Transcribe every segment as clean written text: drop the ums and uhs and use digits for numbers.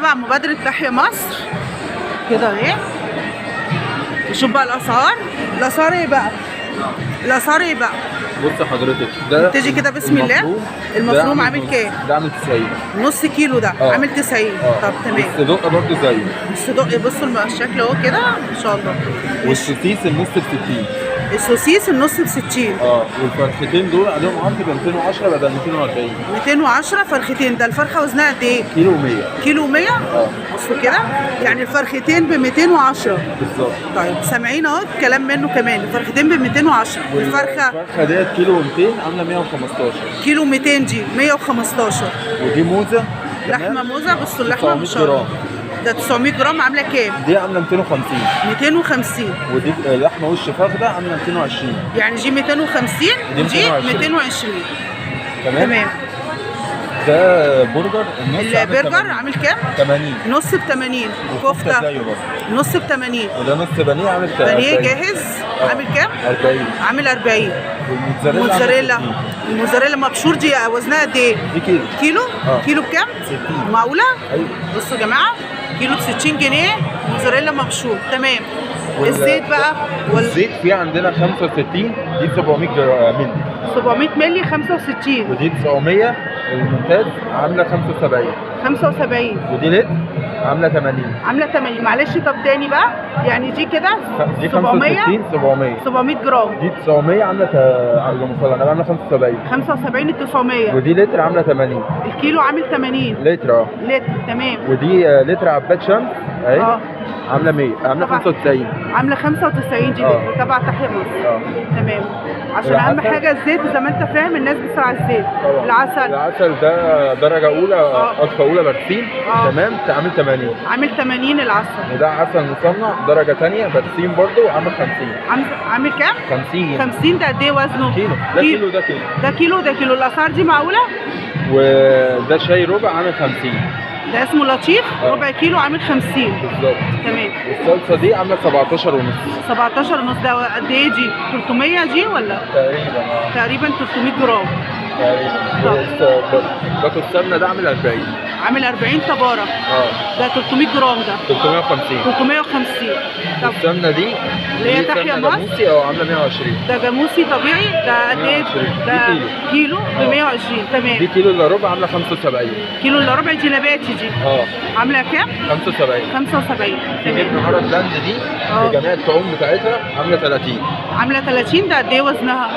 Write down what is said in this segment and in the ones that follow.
تبع مبادرة تحيا مصر كده اهي. نشوف بقى الاسعار. الاسعار ايه بقى؟ الاسعار ايه بقى؟ بص حضرتك، ده تيجي كده بسم الله. المفروم عامل كام؟ ده عامل 90. نص كيلو ده عامل 90. طب تمام. الصدق برضه زيه. الصدق بصوا الشكل اهو كده ما شاء الله. والسوسيس النص ب 60. السوسيس النص ب 60. والفرختين دول عليهم عرض ب 210 بدل 240. 210 فرختين. ده الفرخه وزنها قد ايه؟ كيلو و100. كيلو و100؟ بصوا كده، يعني الفرختين ب 210 بالظبط. طيب سامعين اهو الكلام منه كمان، الفرختين ب 210. والفرخه الفرخه ديت كيلو و200 عامله 115. كيلو 200 دي 115. ودي موزة، لحمه موزة. بصوا اللحمة ما شاء الله. ده 900 جرام عامله كام؟ دي عامله 250. 250. ودي لحمه وش فخده عامله 220. يعني دي 250 دي ودي 220. تمام. ده برجر النص. البرجر عامل كام؟ 80. نص ب 80. كفته نص ب 80. وده نص بانيه عامل بانيه جاهز عامل كام؟ 40. عامل 40. والموتزاريلا، الموتزاريلا مبشور دي وزنها قد ايه؟ دي كيلو. كيلو؟ كيلو بكام؟ 60. معقولة؟ ايوه. بصوا يا جماعة، كيلو ب 60 جنيه موتزاريلا مبشور. تمام. الزيت بقى الزيت في عندنا 65، دي 700 مللي. 700 مللي 65. ودي 900 الممتاز عامله 75. 75. ودي لتر عامله 80. عامله 80. معلش طب تاني بقى، يعني دي كده دي 65 700. 700 جرام. دي 900 عامله عامله 75. 75 ال 900. ودي لتر عامله 80. الكيلو عامل 80. لتر. لتر. تمام. ودي لتر عباد شمس اهي عامله 100، عامله 95. عامله 95 دي لتر تبع تحيا مصر. تمام. عشان اهم حاجة الزيت زي ما انت فاهم، الناس بتسأل على الزيت. العسل. العسل ده درجه اولى، اطفى اولى برسيم. تمام. عامل 80. عامل 80 العسل. وده عسل مصنع درجه ثانية برسيم برضه عامل 50. عامل كام؟ 50. 50. ده قد ايه وزنه؟ كيلو. ده كيلو، ده كيلو، ده كيلو، ده كيلو. الاسعار دي معقولة؟ وده شاي ربع عامل 50. ده اسمه لطيف. ربع كيلو عامل 50. بالظبط. تمام. والصلصه دي عامله 17 ونص. 17 ونص. ده قد ايه دي؟ 300 دي ولا؟ تقريبا. تقريبا 300 جرام تقريبا. باكو السمنة ده عامل 40. عامل 40 طباره. ده 300 جرام. ده 350. 350. طب السمنة دي اللي هي تحيا مصر جاموسي عامله 120. ده جاموسي طبيعي. ده قد ايه؟ ده كيلو ب 120. تمام. دي كيلو الا ربع عامله 75. كيلو الا ربع دي نباتي دي. عامله كام؟ 75. 75. تمام. جبنه عرب لاند دي بجميع الطعوم بتاعتها عامله 30. عامله 30. ده قد ايه وزنها؟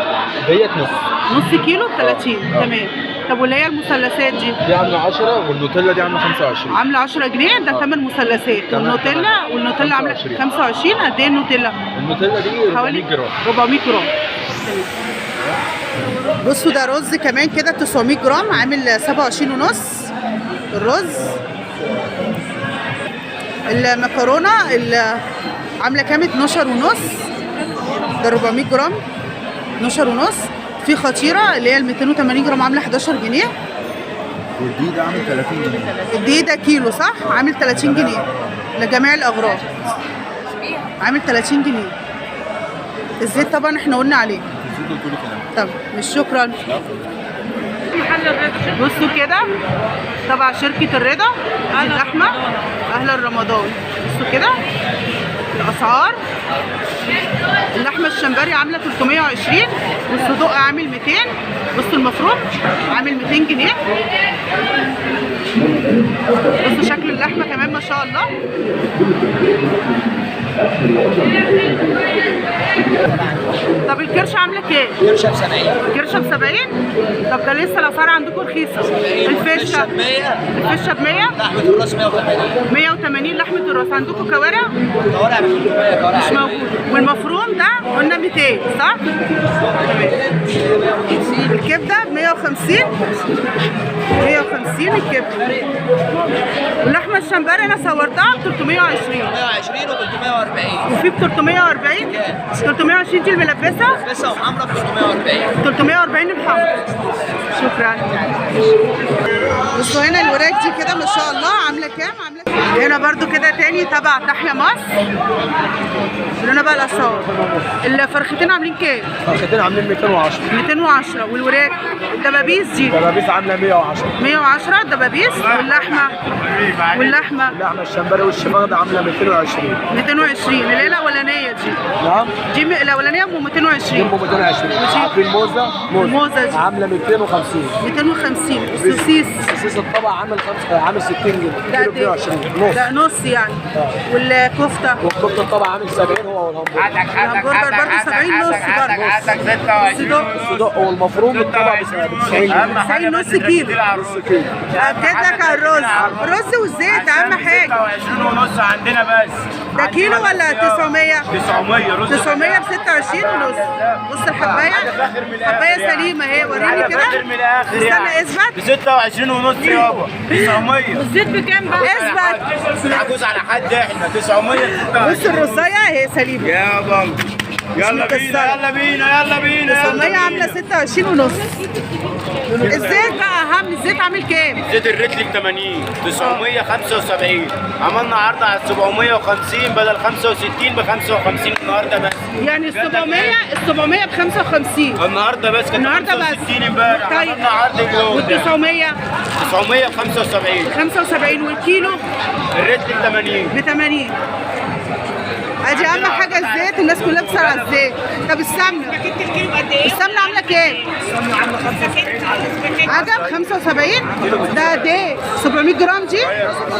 ديت نص. نص كيلو ب 30. تمام. طب واللي هي المثلثات دي؟ دي عامله 10، والنوتيلا دي عامله 25. عامله 10 جنيه. ده ثمن مثلثات. والنوتيلا، والنوتيلا عامله 25. قد ايه النوتيلا؟ النوتيلا دي 400 جرام. 400 جرام. بصوا ده رز كمان كده 900 جرام عامل 27 ونص الرز. المكرونه عامله كام؟ 12 ونص. ده 400 جرام 12 ونص. في خطيرة اللي هي ال 280 جرام عامله 11 جنيه. والدقيق ده عامل 30 جنيه. الدقيق ده كيلو صح؟ عامل 30 جنيه لجميع الاغراض. عامل 30 جنيه. الزيت طبعا احنا قلنا عليه. طب مش شكرا. بصوا كده تبع شركة الرضا دي اللحمة. اهلا رمضان. بصوا كده الاسعار. اللحمة الشمبري عامله 320، والصدوق عامل 200. بصوا المفروم عامل 200 جنيه. بصوا شكل اللحمة كمان ما شاء الله. طب الكرشه عامله كام؟ الكرشه ب 70. الكرشه ب 70؟ طب ده لسه الاسعار عندكم رخيصة. الفشه ب 100. الفشه ب 100. لحمه الراس 180. 180 لحمه الراس. عندكم كوارع؟ كوارع ب 300. كوارع مش موجود. والمفروم ده قلنا 200 صح؟ تمام. الكبده ب 150. 150 الكبده. واللحمة الشمبري انا صورتها ب 320. 320 و 340. وفي ب 340. 320 دي الملبسه؟ ملبسه وحمرا ب 340. 340 الحمرا. شكرا. بصوا هنا الوراك دي كده ما شاء الله عامله كام؟ عامله كام؟ هنا برضو كده تاني تبع تحيا مصر. هنا بقى الاسعار. الفرختين عاملين كام؟ الفرختين عاملين 210. 210. والوراك الدبابيس دي؟ الدبابيس عامله 110. 110 الدبابيس. واللحمة؟ واللحمة اللحمة الشمبري والشماغ عامله 220. 220 اللي هي الاولانية دي. نعم دي الاولانية ام 220. ام 220. في الموزه، الموزه دي عامله 250. 250. السوسيس، السوسيس الطبق عامل عامل 60 جنيه. ده كيلو 120 نص. ده نص يعني. والكفته؟ والكفته الطبق عامل 70 هو والهمبرجر. الهمبرجر برضه 70 نص برضه. الصدق والمفروم الطبق ب 90 جنيه. 90 نص كيلو. نص كيلو. اكد لك على الرز، الرز والزيت اهم حاجة. 26 ونص عندنا بس. ده كيلو ولا 900؟ 900 رز. 900 ب 26 ونص. بص الحبايه، حبايه سليمة اهي، وريني كده. استنى اثبت. ب 26 ونص يابا. 900. الزيت بكام بقى؟ اثبت. عجوز على حد احنا 900. بص الرزايه اهي سليمة يابا. يلا بينا يلا بينا يلا بينا. 900 عامله 26 ونص. الزيت بقى اهم، الزيت عامل كام؟ زيت الريتل ب 80 975. عملنا عرض على 750 بدل 65 ب 55 النهارده بس. يعني ال 700 ب 55 النهارده بس. كانت النهارده بس. 65 امبارح. طيب عملنا عرض اليوم. وال 900 975. 75. والكيلو؟ الريتل ب 80. ب 80. ادي اهم حاجة الزيت، الناس كلها بتسال على الزيت. طب السمنة؟ السمنة عامله كام؟ السمنة عامله 75. عجب 75. ده قد ايه؟ 700 جرام دي؟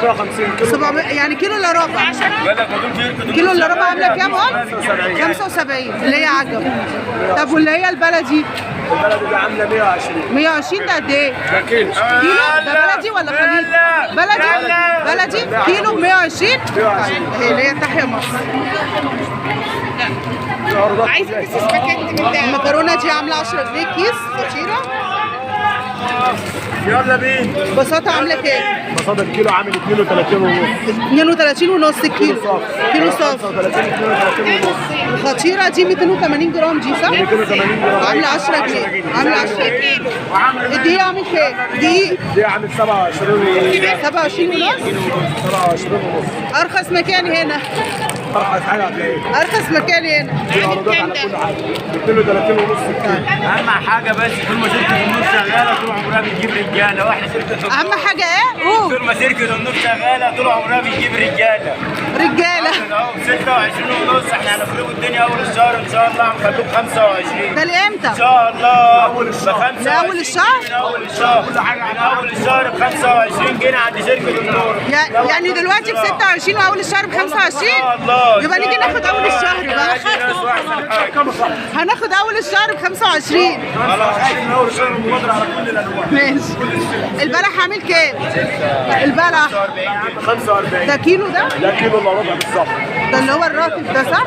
750 كيلو. 700 يعني كيلو الا ربع. كيلو الا ربع عامله كام قلت؟ 75 اللي هي عجب. طب واللي هي البلدي؟ البلدي دي عامله 120. 120 ده قد ايه؟ ده كيلو. كيلو؟ ده بلدي ولا خليجي؟ بلدي؟ بلدي كيلو ب 120. 120 اللي هي تحيا مصر. عايزه كيس سباكيتي من ده. المكرونه دي عامله 10 جنيه كيس فطيره. يلا بينا. بساطة عامله كام؟ بساطة الكيلو عامل 32 ونص. 32 ونص الكيلو. كيلو صافي. 35 32 ونص. الخطيرة دي 280 جرام دي صح؟ 280 جرام. عامله 10 جنيه. عامله 10 جنيه. الدقيق عامل كام؟ دقيق دي عامل 27 ونص. 27 ونص؟ 27 ونص. ارخص مكان هنا. ارخص حاجة هتلاقيها. ارخص مكان هنا. في عروضات على كل حاجة. 32 ونص الكيلو. اهم حاجة بس طول ما شركة النور شغالة طول عمرها بتجيب رجاله، واحنا شركة اهم حاجة ايه؟ قول. طول ما شركة النور شغالة طول عمرها بتجيب رجاله. رجاله. اهو 26 ونص احنا هنخربوا الدنيا اول الشهر ان شاء الله، هنخلوه ب 25. ده لامتى؟ ان شاء الله اول الشهر. لاول الشهر؟ من اول الشهر. من اول الشهر ب 25 جنيه عند شركة النور. يعني دلوقتي ب 26 واول الشهر ب 25؟ ان شاء الله. يبقى نيجي ناخد اول الشهر بقى. هناخد اول الشهر ب 25. خلاص من اول الشهر المبادرة على كل الانواع. ماشي. البلح عامل كام؟ البلح 45. ده كيلو ده؟ ده كيلو الا ربع بالظبط. ده اللي هو الراتب ده صح؟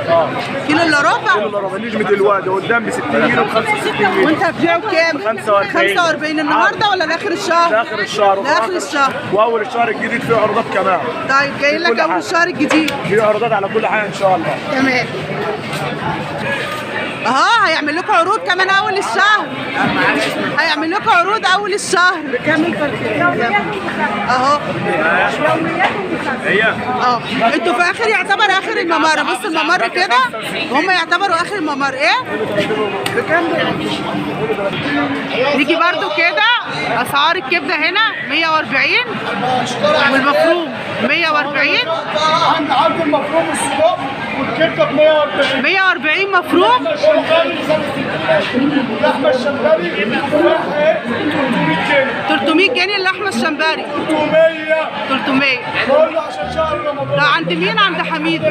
كيلو الا ربع؟ كيلو الا ربع. نجمة الواد قدام ب 60 جنيه ب 65 جنيه. وانت هتبيعه بكام؟ 45. 45 النهارده ولا لاخر الشهر؟ لاخر الشهر. لاخر الشهر. واول الشهر الجديد فيه عروضات كمان. طيب جاي لك اول الشهر الجديد. في عروضات على كل حاجة ان شاء الله. تمام. اهو هيعمل لكم عروض كمان اول الشهر. هيعمل لكم عروض اول الشهر. بكام الفرخه؟ اهو. هي اه انتوا في اخر، يعتبر اخر الممر. بص الممر كده هم يعتبروا اخر الممر. ايه؟ نيجي برضو كده اسعار الكبده هنا 140 والمفروم 140. عند المفروم والسجق والكبده ب 140. 140 مفروم. اللحمة الشمبري 300 جنيه. 300 جنيه اللحمة الشمبري. 300 300 كله عشان شهر رمضان. ده عند مين؟ عند حميد. ب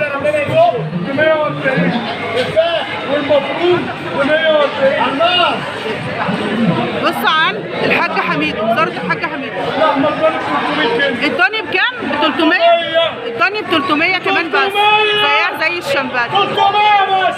140 الفاح والمفروم ب 140. بص عند الحاج حميد، وزارة الحاج حميد. اللحمة الضاني ب 300 جنيه. الضاني بكام؟ ب 300. الضاني ب 300 كمان بس، زيها زي الشمبري. 300 بس.